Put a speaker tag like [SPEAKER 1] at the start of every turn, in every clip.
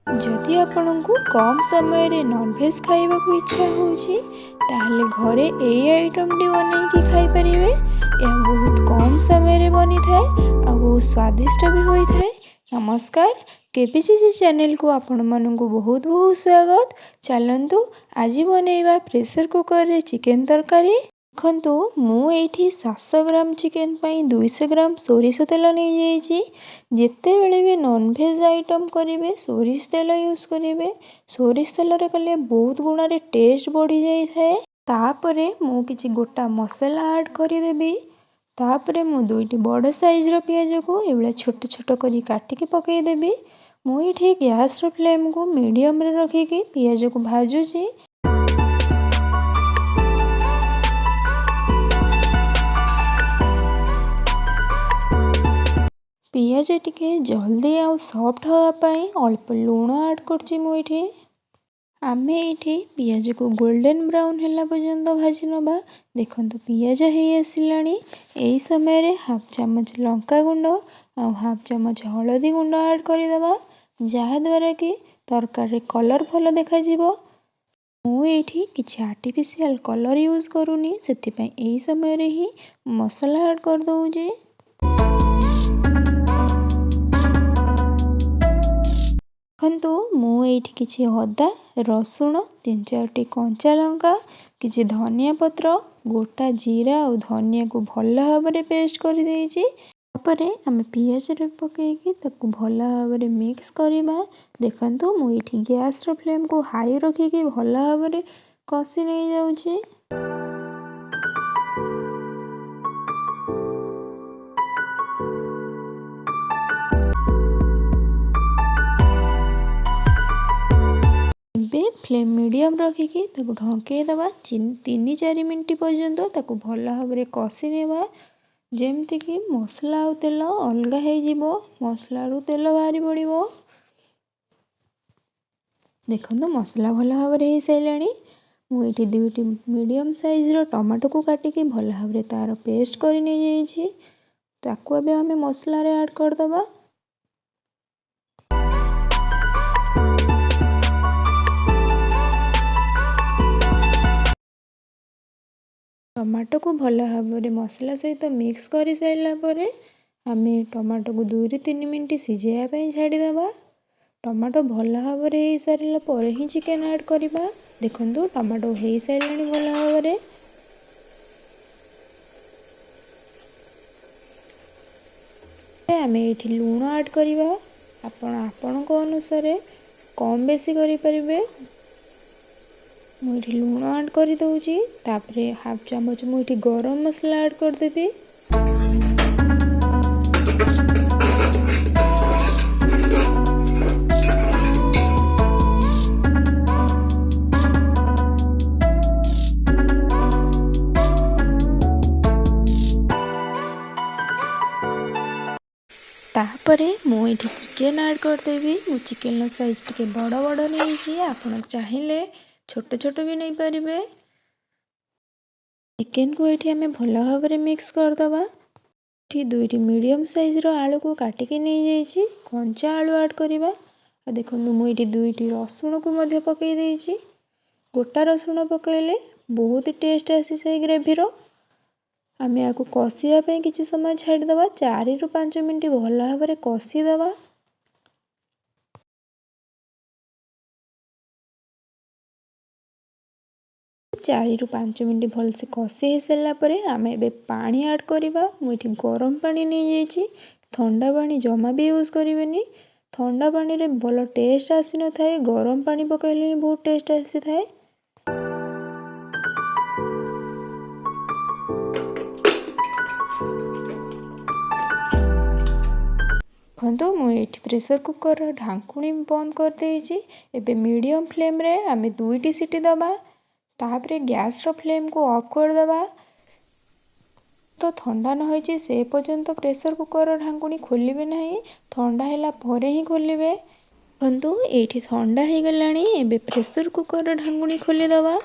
[SPEAKER 1] ଯଦି ଆପଣଙ୍କୁ କମ୍ ସମୟରେ ନନଭେଜ୍ ଖାଇବାକୁ ଇଚ୍ଛା ହେଉଛି, ତାହେଲେ ଘରେ ଏଇ ଆଇଟମ୍ଟି ବନେଇକି ଖାଇପାରିବେ। ଏହା ବହୁତ କମ୍ ସମୟରେ ବନିଥାଏ ଆଉ ବହୁତ ସ୍ୱାଦିଷ୍ଟ ବି ହୋଇଥାଏ। ନମସ୍କାର, କେବିଜିଜି ଚ୍ୟାନେଲକୁ ଆପଣମାନଙ୍କୁ ବହୁତ ବହୁତ ସ୍ୱାଗତ। ଚାଲନ୍ତୁ, ଆଜି ବନେଇବା ପ୍ରେସର୍ କୁକର୍ରେ ଚିକେନ୍ ତରକାରୀ। ଦେଖନ୍ତୁ, ମୁଁ ଏଇଠି 700 ଗ୍ରାମ ଚିକେନ୍ ପାଇଁ 200 ଗ୍ରାମ ସୋରିଷ ତେଲ ନେଇଯାଇଛି। ଯେତେବେଳେ ବି ନନଭେଜ୍ ଆଇଟମ୍ କରିବେ, ସୋରିଷ ତେଲ ୟୁଜ୍ କରିବେ। ସୋରିଷ ତେଲରେ କଲେ ବହୁତ ଗୁଣରେ ଟେଷ୍ଟ ବଢ଼ିଯାଇଥାଏ। ତାପରେ ମୁଁ କିଛି ଗୋଟା ମସଲା ଆଡ଼୍ କରିଦେବି। ତାପରେ ମୁଁ ଦୁଇଟି ବଡ଼ ସାଇଜ୍ର ପିଆଜକୁ ଏଇଭଳିଆ ଛୋଟ ଛୋଟ କରି କାଟିକି ପକାଇଦେବି। ମୁଁ ଏଇଠି ଗ୍ୟାସ୍ର ଫ୍ଲେମ୍କୁ ମିଡ଼ିୟମ୍ରେ ରଖିକି ପିଆଜକୁ ଭାଜୁଛି। ପିଆଜ ଟିକେ ଜଲ୍ଦି ଆଉ ସଫ୍ଟ ହେବା ପାଇଁ ଅଳ୍ପ ଲୁଣ ଆଡ଼୍ କରୁଛି ମୁଁ ଏଇଠି। ଆମେ ଏଇଠି ପିଆଜକୁ ଗୋଲ୍ଡେନ୍ ବ୍ରାଉନ୍ ହେଲା ପର୍ଯ୍ୟନ୍ତ ଭାଜି ନେବା। ଦେଖନ୍ତୁ, ପିଆଜ ହେଇ ଆସିଲାଣି। ଏହି ସମୟରେ ହାଫ୍ ଚାମଚ ଲଙ୍କା ଗୁଣ୍ଡ ଆଉ ହାଫ୍ ଚାମଚ ହଳଦୀ ଗୁଣ୍ଡ ଆଡ଼୍ କରିଦେବା, ଯାହାଦ୍ୱାରା କି ତରକାରୀରେ କଲର୍ ଭଲ ଦେଖାଯିବ। ମୁଁ ଏଇଠି କିଛି ଆର୍ଟିଫିସିଆଲ୍ କଲର୍ ୟୁଜ୍ କରୁନି, ସେଥିପାଇଁ ଏହି ସମୟରେ ହିଁ ମସଲା ଆଡ଼୍ କରିଦେଉଛି। ଦେଖନ୍ତୁ, ମୁଁ ଏଇଠି କିଛି ଅଦା, ରସୁଣ, ତିନି ଚାରୋଟି କଞ୍ଚା ଲଙ୍କା, କିଛି ଧନିଆ ପତ୍ର, ଗୋଟା ଜିରା ଆଉ ଧନିଆକୁ ଭଲ ଭାବରେ ପେଷ୍ଟ କରିଦେଇଛି। ତାପରେ ଆମେ ପିଆଜରେ ପକାଇକି ତାକୁ ଭଲ ଭାବରେ ମିକ୍ସ କରିବା। ଦେଖନ୍ତୁ, ମୁଁ ଏଇଠି ଗ୍ୟାସ୍ର ଫ୍ଲେମ୍କୁ ହାଇ ରଖିକି ଭଲ ଭାବରେ କଷି ନେଇଯାଉଛି। ଏବେ ଫ୍ଲେମ୍ ମିଡ଼ିୟମ୍ ରଖିକି ତାକୁ ଢଙ୍କେଇ ଦେବା। 3-4 ମିନିଟ୍ ପର୍ଯ୍ୟନ୍ତ ତାକୁ ଭଲ ଭାବରେ କଷି ନେବା, ଯେମିତିକି ମସଲା ଆଉ ତେଲ ଅଲଗା ହେଇଯିବ, ମସଲାରୁ ତେଲ ବାହାରି ପଡ଼ିବ। ଦେଖନ୍ତୁ, ମସଲା ଭଲ ଭାବରେ ହେଇସାରିଲାଣି। ମୁଁ ଏଇଠି ଦୁଇଟି ମିଡ଼ିୟମ୍ ସାଇଜ୍ର ଟମାଟୋକୁ କାଟିକି ଭଲ ଭାବରେ ତା'ର ପେଷ୍ଟ କରି ନେଇଯାଇଛି। ତାକୁ ଏବେ ଆମେ ମସଲାରେ ଆଡ଼୍ କରିଦେବା। ଟମାଟୋକୁ ଭଲ ଭାବରେ ମସଲା ସହିତ ମିକ୍ସ କରିସାରିଲା ପରେ ଆମେ ଟମାଟୋକୁ 2ରୁ 3 ମିନିଟ୍ ସିଝାଇବା ପାଇଁ ଛାଡ଼ିଦେବା। ଟମାଟୋ ଭଲ ଭାବରେ ହେଇସାରିଲା ପରେ ହିଁ ଚିକେନ୍ ଆଡ଼୍ କରିବା। ଦେଖନ୍ତୁ, ଟମାଟୋ ହେଇସାରିଲାଣି ଭଲ ଭାବରେ। ଆମେ ଏଇଠି ଲୁଣ ଆଡ଼୍ କରିବା। ଆପଣ ଆପଣଙ୍କ ଅନୁସାରେ କମ୍ ବେଶୀ କରିପାରିବେ। ମୁଁ ଏଇଠି ଲୁଣ ଆଡ଼୍ କରିଦେଉଛି। ତାପରେ ହାଫ୍ ଚାମଚ ମୁଁ ଏଇଠି ଗରମ ମସଲା ଆଡ଼୍ କରିଦେବି। ତାପରେ ମୁଁ ଏଇଠି ଚିକେନ୍ ଆଡ଼୍ କରିଦେବି। ମୁଁ ଚିକେନ୍ର ସାଇଜ୍ ଟିକେ ବଡ଼ ବଡ଼ ନେଇଛି, ଆପଣ ଚାହିଁଲେ ଛୋଟ ଛୋଟ ବି ନେଇପାରିବେ। ଚିକେନ୍କୁ ଏଇଠି ଆମେ ଭଲ ଭାବରେ ମିକ୍ସ କରିଦେବା। ଏଠି ଦୁଇଟି ମିଡ଼ିୟମ୍ ସାଇଜ୍ର ଆଳୁକୁ କାଟିକି ନେଇଯାଇଛି, କଞ୍ଚା ଆଳୁ ଆଡ଼୍ କରିବା। ଆଉ ଦେଖନ୍ତୁ, ମୁଁ ଏଇଠି ଦୁଇଟି ରସୁଣକୁ ମଧ୍ୟ ପକାଇ ଦେଇଛି। ଗୋଟା ରସୁଣ ପକାଇଲେ ବହୁତ ଟେଷ୍ଟ ଆସେ ସେଇ ଗ୍ରେଭିର। ଆମେ ଏହାକୁ କଷିବା ପାଇଁ କିଛି ସମୟ ଛାଡ଼ିଦେବା। 4ରୁ 5 ମିନିଟ୍ ଭଲ ଭାବରେ କଷିଦେବା। 4ରୁ 5 ମିନିଟ୍ ଭଲସେ କଷି ହେଇସାରିଲା ପରେ ଆମେ ଏବେ ପାଣି ଆଡ଼୍ କରିବା। ମୁଁ ଏଠି ଗରମ ପାଣି ନେଇଯାଇଛି। ଥଣ୍ଡା ପାଣି ଜମା ବି ୟୁଜ୍ କରିବେନି। ଥଣ୍ଡା ପାଣିରେ ଭଲ ଟେଷ୍ଟ ଆସିନଥାଏ, ଗରମ ପାଣି ପକାଇଲେ ହିଁ ବହୁତ ଟେଷ୍ଟ ଆସିଥାଏ। ଦେଖନ୍ତୁ, ମୁଁ ଏଇଠି ପ୍ରେସର୍ କୁକର୍ର ଢାଙ୍କୁଣୀ ବନ୍ଦ କରିଦେଇଛି। ଏବେ ମିଡ଼ିୟମ୍ ଫ୍ଲେମ୍ରେ ଆମେ ଦୁଇଟି ସିଟି ଦେବା। ତାପରେ ଗ୍ୟାସ୍ର ଫ୍ଲେମ୍କୁ ଅଫ୍ କରିଦେବା। ତ ଥଣ୍ଡା ନ ହେଇଛି ସେ ପର୍ଯ୍ୟନ୍ତ ପ୍ରେସର୍ କୁକର୍ର ଢାଙ୍କୁଣୀ ଖୋଲିବେ ନାହିଁ, ଥଣ୍ଡା ହେଲା ପରେ ହିଁ ଖୋଲିବେ। ଦେଖନ୍ତୁ, ଏଇଠି ଥଣ୍ଡା ହେଇଗଲାଣି। ଏବେ ପ୍ରେସର୍ କୁକର୍ର ଢାଙ୍କୁଣୀ ଖୋଲିଦେବା।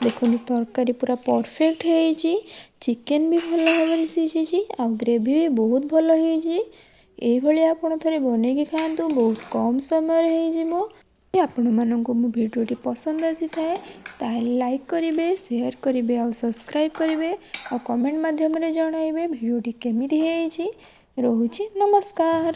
[SPEAKER 1] ଦେଖନ୍ତୁ, ତରକାରୀ ପୁରା ପରଫେକ୍ଟ ହେଇଛି। ଚିକେନ୍ ବି ଭଲ ଭାବରେ ସିଝିଛି ଆଉ ଗ୍ରେଭି ବି ବହୁତ ଭଲ ହେଇଛି। ଏଇଭଳି ଆପଣ ଥରେ ବନେଇକି ଖାଆନ୍ତୁ, ବହୁତ କମ୍ ସମୟରେ ହେଇଯିବ। ଆପଣମାନଙ୍କୁ ମୋ ଭିଡ଼ିଓଟି ପସନ୍ଦ ଆସିଥାଏ, ତାହେଲେ ଲାଇକ୍ କରିବେ, ସେୟାର କରିବେ ଆଉ ସବସ୍କ୍ରାଇବ୍ କରିବେ ଆଉ କମେଣ୍ଟ ମାଧ୍ୟମରେ ଜଣାଇବେ ଭିଡ଼ିଓଟି କେମିତି ହେଇଛି। ରହୁଛି, ନମସ୍କାର।